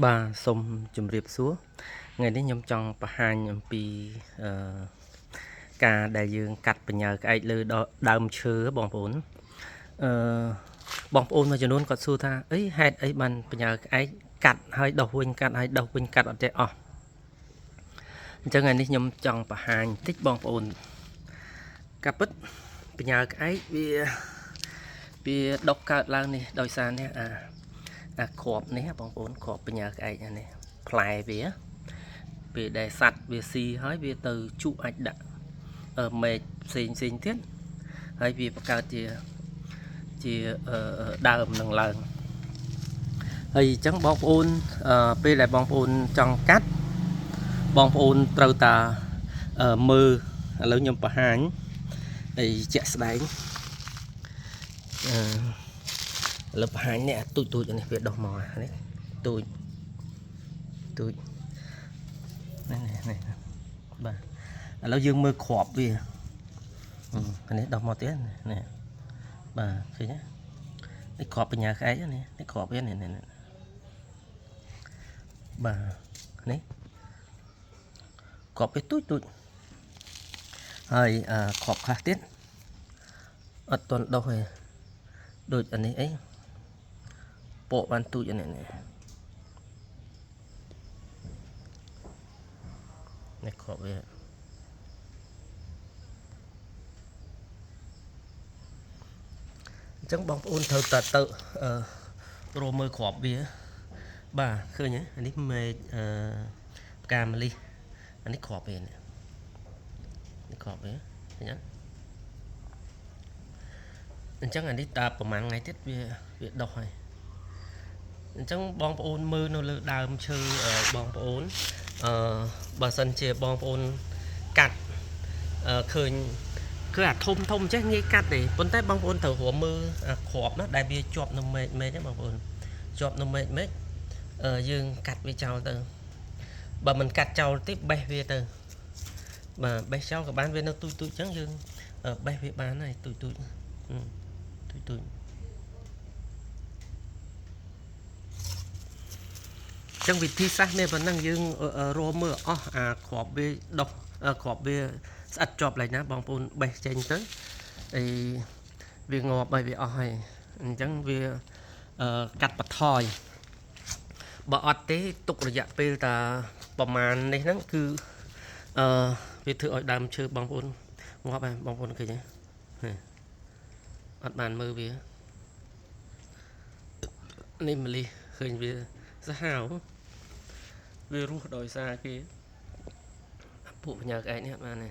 បាទសូមជម្រាបសួរថ្ងៃនេះខ្ញុំចង់បង្ហាញអំពីអឺការដែលយើងកាត់បញ្ញើក្អែកលើដើមឈើបងប្អូនអឺបងប្អូនមួយចំនួនគាត់សួរថាអីហេតុអីបានបញ្ញើក្អែកកាត់ហើយដោះវិញកាត់ហើយដោះវិញកាត់អត់ចេះអស់អញ្ចឹងថ្ងៃនេះខ្ញុំចង់បង្ហាញបន្តិចបងប្អូនការពិតបញ្ញើក្អែកវាដុះកើតឡើងនេះដោយសារនេះអាគ្រាប់នេះបងប្អូនគ្រាប់បញ្ញើក្អែកនេះផ្លែវាពេលដែលសัตว์វាស៊ីហើយវាទៅជក់អាចដាក់មែកផ្សេងផ្សេងទៀតហើយវាបង្កើតជាដើមនឹងឡើងហើយអញ្ចឹងបងប្អូនពេលដែលបងប្អូនចង់កាត់បងប្អូនត្រូវតាមើលឥឡូវខ្ញុំបង្ហាញហើយជាក់ស្ដែងឥឡូវបង្ហាញនេះអាទូចទូចនេះវាដុះមកនេះទូចទូចនេះនេះបាទឥឡូវយើងមើលគ្រាប់វាអានេះដោះមកទៀតនេះបាទឃើញទេនេះគ្រាប់បញ្ញាក្អែកនេះនេះគ្រាប់វានេះនេះបាទនេះគ្រាប់វាទូចទូចហើយគ្រាប់ខ្លះទៀតអត់ទាន់ដោះទេដូចអានេះអីពកបានទូចអានេះនេះនេះគ្រាប់វាអញ្ចឹងបងប្អូនត្រូវតែទៅរមើលគ្រាប់វាបាទឃើញទេអានេះមែកអឺផ្កាម្លិះអានេះគ្រាប់វានេះនេះគ្រាប់វាឃើញអត់អញ្ចឹងអានេះតាប្រហែលថ្ងៃទៀតវាដុះហើយអញ្ចឹងបងប្អូនមើលនៅលើដើមឈើបងប្អូនបើសិនជាបងប្អូនកាត់ឃើញគឺអាធំធំចេះងាយកាត់ទេប៉ុន្តែបងប្អូនត្រូវរួមមើលអាគ្រាប់ណាដែលវាជាប់នៅមែកមែកហ្នឹងបងប្អូនជាប់នៅមែកមែកយើងកាត់វាចោលទៅបើមិនកាត់ចោលទេបេះវាទៅបាទបេះចោលក៏បានវានៅទូចទូចអញ្ចឹងយើងបេះវាបានហើយទូចទូចទូចទូចចឹងវិធីសាស្ត្រនេះប៉ុណ្ណឹងយើងរមមើលអស់អាគ្រាប់វាដុះគ្រាប់វាស្អិតជាប់ឡើយណាបងប្អូនបេះចេញទៅអីវាងាប់ហើយវាអស់ហើយអញ្ចឹងវាកាត់បន្ថយបើអត់ទេទុករយៈពេលតាប្រហែលនេះហ្នឹងគឺវាធ្វើឲ្យដើមឈើបងប្អូនងាប់ហើយបងប្អូនឃើញទេអត់បានមើលវានេះម្លិះឃើញវាសាហាវវារស់ដោយសារគេពួកបញ្ញាក្អែកនេះអត់បានទេ